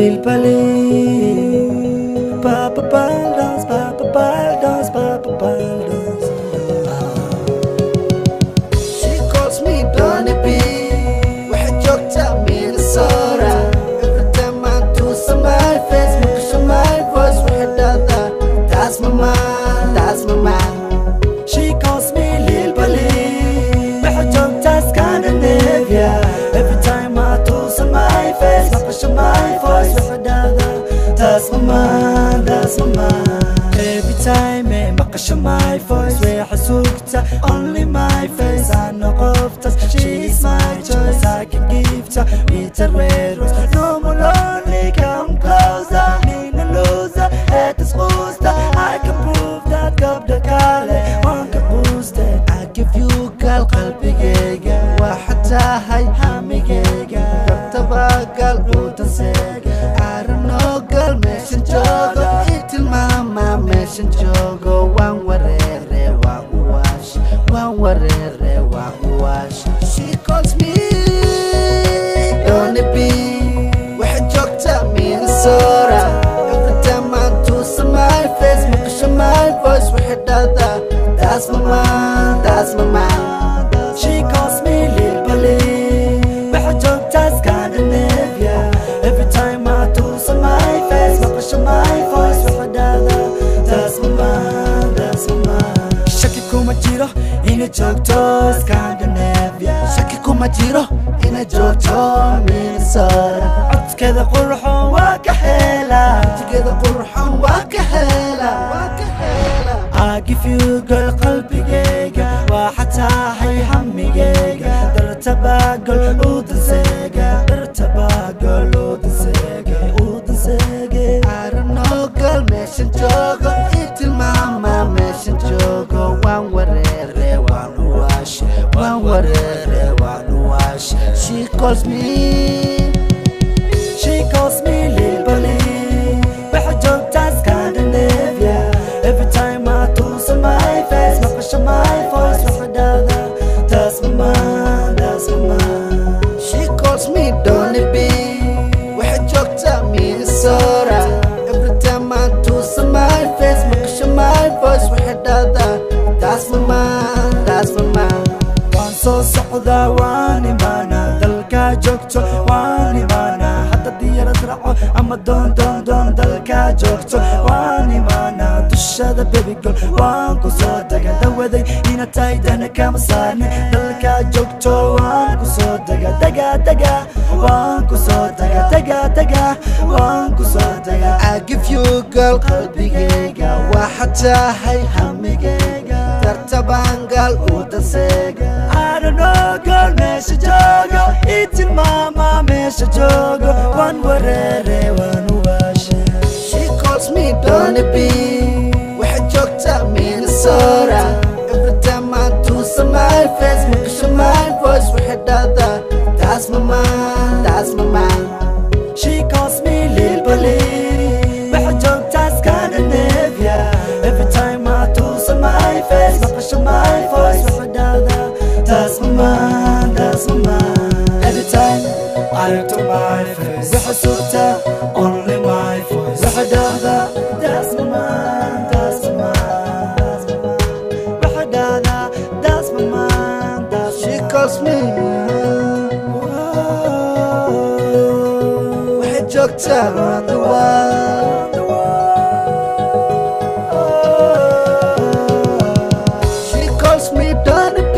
Lil Pali. Papa Baldos, Papa Baldos, Papa Baldos. She calls me Donny B. Waxay joogtaa Minnesota. Every time I do some my face, maqasho my voice, waxay dhahdaa, "That's my man, that's my man." She calls me Lil Pali. Waxay joogtaa Scandinavia. Every time I do some my face, maqasho my voice, waxay dhahdaa, "That's my man, that's my man." Every time ay maqasho my voice, waxay sugtaa only my face. I know qoftaas, she's my choice. I can give her with a red rose. No more lonely, come closer. Nina loser, het is quusta. I can prove that gabdha kale waan ka quustay. I give you, girl, qalbigayga, waxaad tahay hamigayga, dartabagal u danseega. I don't know, girl, meeshan joogo, ii tilmaama meeshan joogo. Waan wareere, waan u waash, waan wareere, waan u waash. She calls me Donny B. Waxay joogtaa Minnesota. Every time I do some my face, maqasho my voice, waxay dhahdaa, "That's my man, that's my man." She calls me Lil Pali. Waxay joogtaa Scandinavia. Every time I do some my face, maqasho my voice, waxay dhahdaa, "That's my man, that's my man." Shaki kuma jiro inay joogto Scandinavia. Shaki kuma jiro inay joogto Minnesota. Codkeeda qurxoon waa ka helaa. Codkeeda qurxoon waa ka hela, waa ka hela. I give you, girl, qalbigayga, waxaad tahay hamigayga, dartabagal u danseega, dartabagal u danseega, u danseega. I don't know, girl, meeshan joogo, ii tilmaama meeshan joogo. Waan wareere, waan u waash, waan wareere, waan u waash. She calls me. She calls me Lil Pali. Waxay joogtaa Scandinavia. Every time I do some my face, maqasho my voice, waxay dhahdaa, "That's my man, that's my man." She calls me Donny B. Waxay joogtaa Minnesota. Every time I do some my face, maqasho my voice, waxay dhahdaa, "That's my man, that's my man." Waan soo socdaa, waan imaanaa dalkaa joogto, waan imaanaa hadda diyaarad raaco ama doon doon doon. Dalkaa joogto waan imaanaa dushada, baby girl, waan ku soo dega dawaday ina tahay dana kama saarne. Dalkaa joogto waan ku soo dega, dega dega, waan ku soo dega, dega dega, waan ku soo dega. I give you, girl, qalbigayga, waxaad tahay hamigayga, dartabangal u danseega. I don't know, girl, meesha joogo, ii tilmaama meesha joogo. Waan wareere, waan u waashe. She calls me Donny B. Waxay joogtaa Minnesota. Every time I do some my face, maqasho my voice, waxay dhahdaa, "That's my man, that's my man." She calls me Lil Pali. Waxay joogtaa Scandinavia. Every time I do some my face, maqasho my voice, waxay dhahdaa, "That's my man, that's my man." Every time I look to my face, waxay sugtaa only my voice. Waxay dhahdaa, "That's my man, that's my man, that's my man." Waxay dhahdaa, "That's my man, that's my She man." calls me. Waxay joogtaa around the world. She calls me Donny B.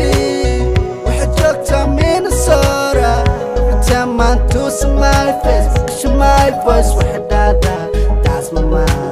Waxay joogtaa Minnesota. Every time I do some my face, maqasho my voice, waxay dhahdaa, "That's my man."